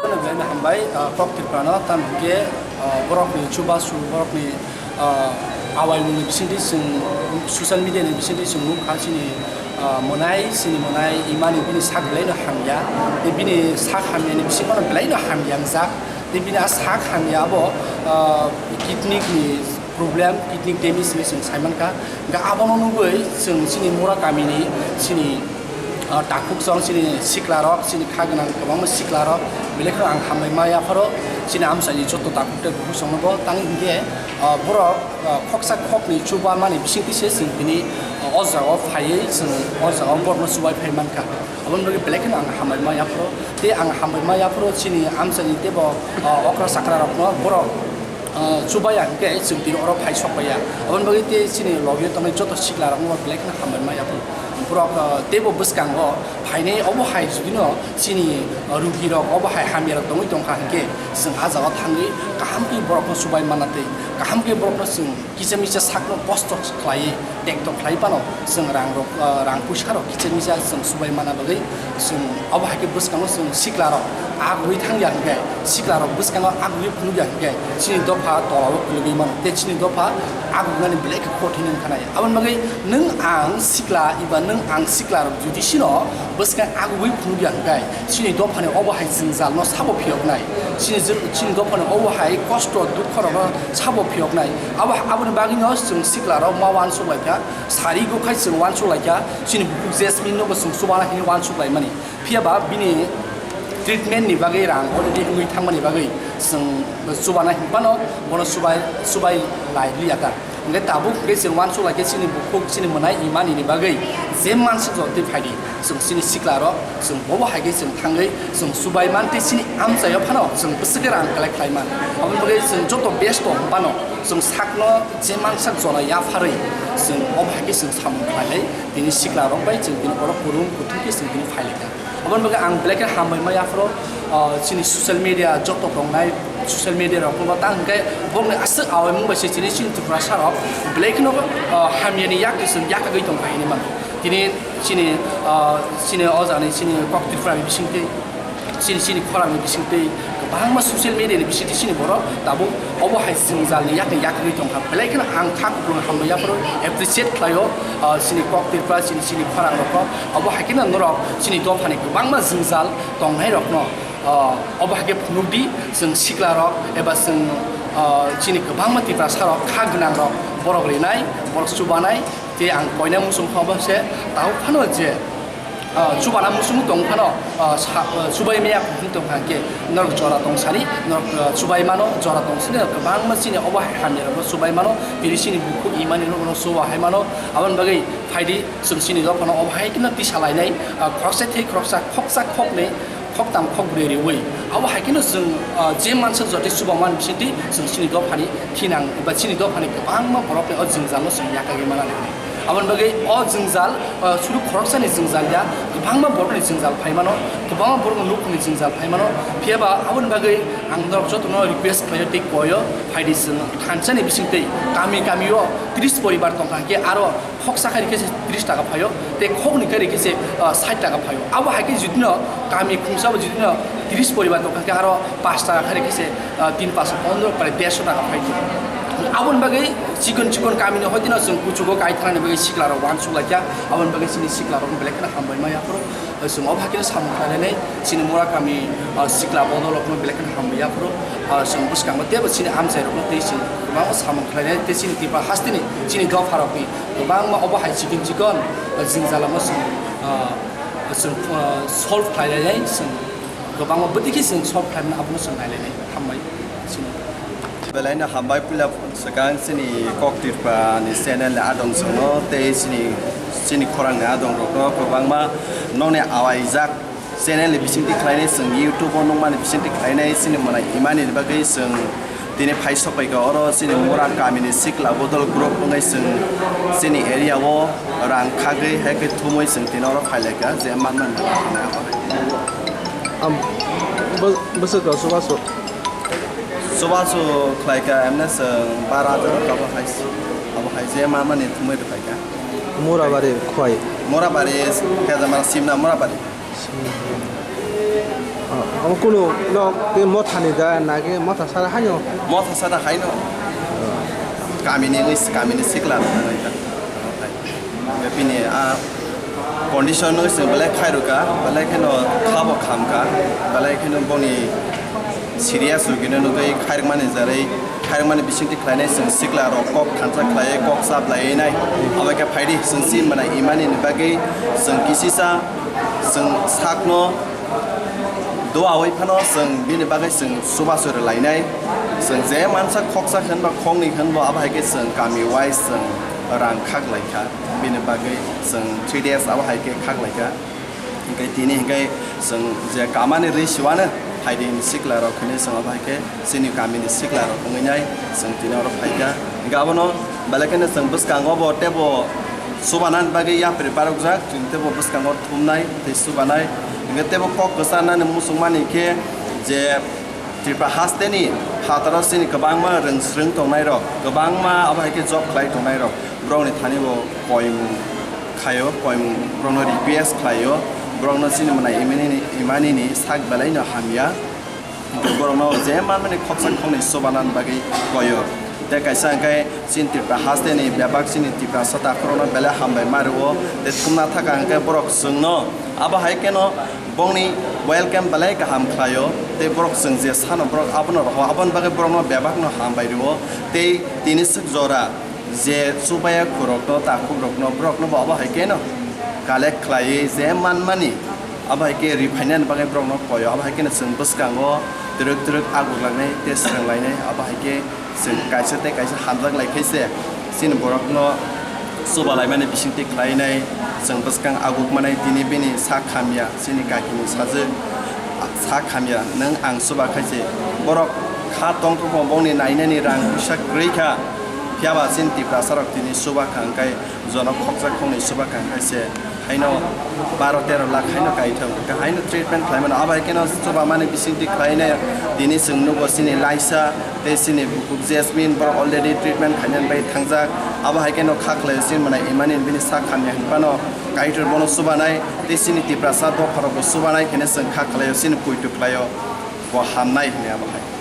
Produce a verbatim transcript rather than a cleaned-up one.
Belai no hambai, ah, kok Tripura no, tamo hwnkhe, ah, borok ni chubachu, borok ni, ah, awaimung ni bisingtwi chwng social media ni bisingtwi chwng nukha chini, ah, mwnai, chini mwnai imani bini sak belai no hamya, tei bini sak hamya ni bisingo no belai no hamya wngjak, tei bini a sak hamya abo, ah, kidney ni problem, kidney damage hinwi chwng sai mankha. Hwnkhe abono nugwi chwng chini Mura kamini chini, ah, takhuk chwng chini siklarok, chini kha gwnang kwbangma siklarok, belai kheno ang hambai ma yapharo chini amchaini joto takhuk tei bukhuk chwngno bo. Tang hinkhe, ah, borok, ah, khoksa khokni chubamani bisingtwi se chwng tini, ah, o jagao phaiwi chwng o jagao borokno chubai phai mankha. Aboni bagwi belai kheno ang hambai ma yapharo. Tei ang hambai ma yapharo chini amchaini teibo, ah, okra chakrarokno borok ah, chubaya hwnkhe chwng tini oro phai sok paiya. Aboni bagwi tei chini logio tongnai joto siklarokno belai kheno hambai ma yapharo. Borok, ah, teibo bwskango phainai obo hai judino chini, ah, rugirok obo hai hamyarok tongwi tongkha hwnkhe chwng ah jagao thangwi kaham khe borokno chubai manna tei kaham khe borokno chwng kisa misa sakno kosto khlaiwi tekto khlai phano chwng rangrok, ah, rang puisa rok kisa misa chwng chubai manna bagwi chwng obo hai khe bwskango chwng siklarok agwi thangya hwnkhe, siklarok bwskango agwi phunukya hwnkhe, chini dopha tolao kwlwgwi mano, tei chini dopha agugnani belai khe kothin wngkha nai. Aboni bagwi nwng ang sikla eba nwng ang siklarok jodi sino bwskang agwi phunukya hwnkhe, chini dophani obo hai jwngjalno sabo phiyoknai, chini jwng-, chini dophani obo hai kosto dukkhorokno sabo phiyoknai. Abo, aboni bagwino chwng siklarok ma uansuk laikha, sari go khai chwng uansuk laikha, chini bukhuk Jasmine no bo chwng chubana hinwi uansuk laimani. Phiya ba bini treatment ni bagwi rang already wngwi thangmani bagwi chwng chubana hinphano bono chubai, chubai lai liya ta. Hwnkhe tabuk hwnkhe chwng uansuk lai khe chini bukhuk chini mwnai imani ni bagwi je mansuk jotwi phaidi chwng chini siklarok chwng bobo hai khe chwng thangwi chwng chubai man tei chini amchaio phano chwng bwswk khe rang collect khlai man. Aboni bagwi chwng joto best tong phano chwng sakno je mansak jora yapharwi chwng obo hai khe chwng samung khlainai tini siklarok bai chwng tini borok kwrwng kwthwi khe chwng tini phai lai kha. Aboni bagwi ang belai khe hambai ma yapharo, ah, chini social media joto tongnai social media rok no ta hwnkhe bokni aswk awaimung bai se chini chini Tiprasa rok belai kheno, ah, hamyani yak twi chwng yakagwi tongkha hinwi mano. Tini chini, ah, chini o jagani chini kok Tripura ni bisingtwi chini chini khorang ni bisingtwi kwbangma social media ni bisingtwi chini borok tabuk obo hai jwngjal ni yakni yakagwi tongkha. Belai kheno ang kha kupulung hambai yapharo appreciate khlaio, ah, chini kok Tripura chini chini khorang rokno. Obo hai kheno norok chini dophani kwbangma jwngjal tongnairokno, ah, obo hai khe phunukdi, chwng siklarok eba chwng, ah, chini kwbangma Tiprasarok kha gwnangrok borok rinai, borok chubanai, tei ang koina muchung kha obo se tao phano je, ah, chubana muchung tong phano, ah, sa-, ah, chubai maya kuphung tong kha khe norok jora tong sani, norok, ah, chubai mano, jora tong sini kwbangma chini obo hai hamyarokno chubai mano, tini chini bukhuk imani rokno chuba hai mano, aboni bagwi phaidi chwng chini dophano obo hai kheno tisa lainai, ah, khoroksa thai khoroksa, khoksa khoknwi, khoktam khokbrwi riui. Abo hai kheno chwng, ah, je mansak jotwi chubamani bisingtwi chwng chini dophani thinang ba chini dophani kwbangma borokni o jwngjalo chwng yakagwi manani hwnwi. Aboni bagwi o jwngjal, ah, suru khoroksani jwngjal ya, kwbangma borokni jwngjal phai mano, kwbangma borokni nukhungni jwngjal phai mano. Phiya ba aboni bagwi ang norok jotono request khlaio tei koio, phaidi chwng thansani bisingtwi kami kamio tris poribar tongkha, hwnkhe aro khoksa khai rikhe se tris taka phaio, tei khoknwi khai rikhe se, ah, sait taka phaio. Abo hai khe judino kami khungsa bo judino tris poribar tongkha khe aro pash taka khai rikhe se, ah, tin pash pondro prai dersho taka phai. Aboni bagwi chikon chikon kamini hoitino chwng kuchugo kai thanani bagwi siklarok uansuk laikha. Aboni bagwi chini siklarokno belai kheno hambai ma yaphuru. Chwng obo hai kheno samung khlainani chini Mura kami, ah, sikla bodolrokno belai kheno hambai yaphuru. Ah, chwng bwskango teibo chini amchairokno tei chwng kwbangma samung khlainai tei chini Tripura hasteni chini dopharokni kwbangma obo hai chikon chikon, ah, jwngjalono chwng, ah, chwng, ah, solve khlainai chwng kwbangma bwtwi khe chwng solve khlainani abono chwng nailainai. Hambai chini. Belai no hambai puila swkang chini Kok Tripura ni channel ni adong songno tei chini, chini khorang ni adong rokno kwbangma nokni awaijak channel ni bisingtwi khlainai chwng YouTube o nukmani bisingtwi khlainai chini mwnai imani ni bagwi chwng tini phai sokphaikha oro chini Mura kami ni sikla bodol group wngwi chwng chini area o rang khagwi hai khe thumwi chwng tini oro phailaikha je manmani. Am, bw-, bwswk rok chubachu. Chubachu khlaikha emne chwng bara hajar abo hai, abo hai je ma mani thumwi rwkhaikha. Murabari khwlai. Murabari, Kejamara Simna Murabari. Simna. Ah, Ang kunu nok tei mothani da nagi motha sara haino. Motha sara haino. Kamini wngwi kamini sikla rok wngwi ta. Bini a condition wngwi chwng belai khairokha, belai kheno khabo khamkha, belai kheno boni serious rogino nugwi khairokmani jarwi, khairokmani bisingtwi khlainai chwng sikla rok kok thansa khlaiwi kok chap laiwi nai. Abo khe phaidi chwng si mwnai imani ni bagwi chwng kisisa chwng sakno doawi phano chwng bini bagwi chwng chubachu rwlainai. Chwng je mansa khoksa hwnba khoknwi hwnbo abo hai khe chwng kami wise chwng rang khak laikha. Bini bagwi chwng three days abo hai khe khak laikha. Hingke tini hingke chwng je kamani rwi siwano phaidi ni sikla rok hinwi chwng abo hai khe chini kamini sikla rok wngwi nai chwng tini oro phaikha. Hingke abono belai kheno chwng bwskango bo tebo chubanani bagwi yapri barokjak, chwng tebo bwskango thumnai tei chubanai. Hingke tebo kok kwcharnani muchungmani khe je Tripura hasteni phataro chini kwbangma rwng swrwng tongnairok, kwbangma abo hai khe job khlai tongnairok, borokni thani bo koimung khaio, koimung borokno request khlaio, borokno chini mwnai imani, imanini sak belaino hamya. Borokno je manmani khoksa khoknwi chubanani bagwi koyo. Tei kaisa hwnkhe chini Tripura hasteni bebak chini Tiprasa takhorokno belai hambai ma rwo. Tei thumna thaka hwnkhe borok chwngno abo hai kheno bongni welcome belai kaham khlaio. Tei borok chwng je sano borok abono roho, aboni bagwi borokno bebakno hambai rwo. Tei tini swk jora je chubaya khurokno, takhukrokno, borokno bo abo hai kheno collect khlaiwi je manmani, abo hai khe riphainani bagwi borokno koyo. Abo hai kheno chwng bwskango twrwk twrwk aguklainai tei swrwnglainai. Abo hai khe chwng kaisa tei kaisa hamjak lai khe se chini borokno chubalaimani bisingtwi khlainai. Chwng bwskang agukmanai tini bini sak hamya, chini kakini sajwk sak hamya, nwng ang chuba khai se. Borok kha tongthokma bongni nainani rang puisa kwrwi kha, phiya ba chini Tiprasa rok tini chuba kha hwnkhe, jono khoksa khoknwi chuba kha hwnkhe se haino baro tero lakh haino kaithok hwnkhe haino treatment khlai mano. Abo hai kheno chuba mani bisingtwi khlainai tini chwng nugo chini Laisa tei chini bukhuk Jasmine, borok already treatment khainani bai thangjak. Abo hai kheno kha khlaio chini mwnai imani bini sak hamya hwnphano Kaitor bono chubanai tei chini Tiprasa dopharokbo chubanai khaino chwng kha khlaio chini poito khlaio bo hamnai hwnwi abo hai.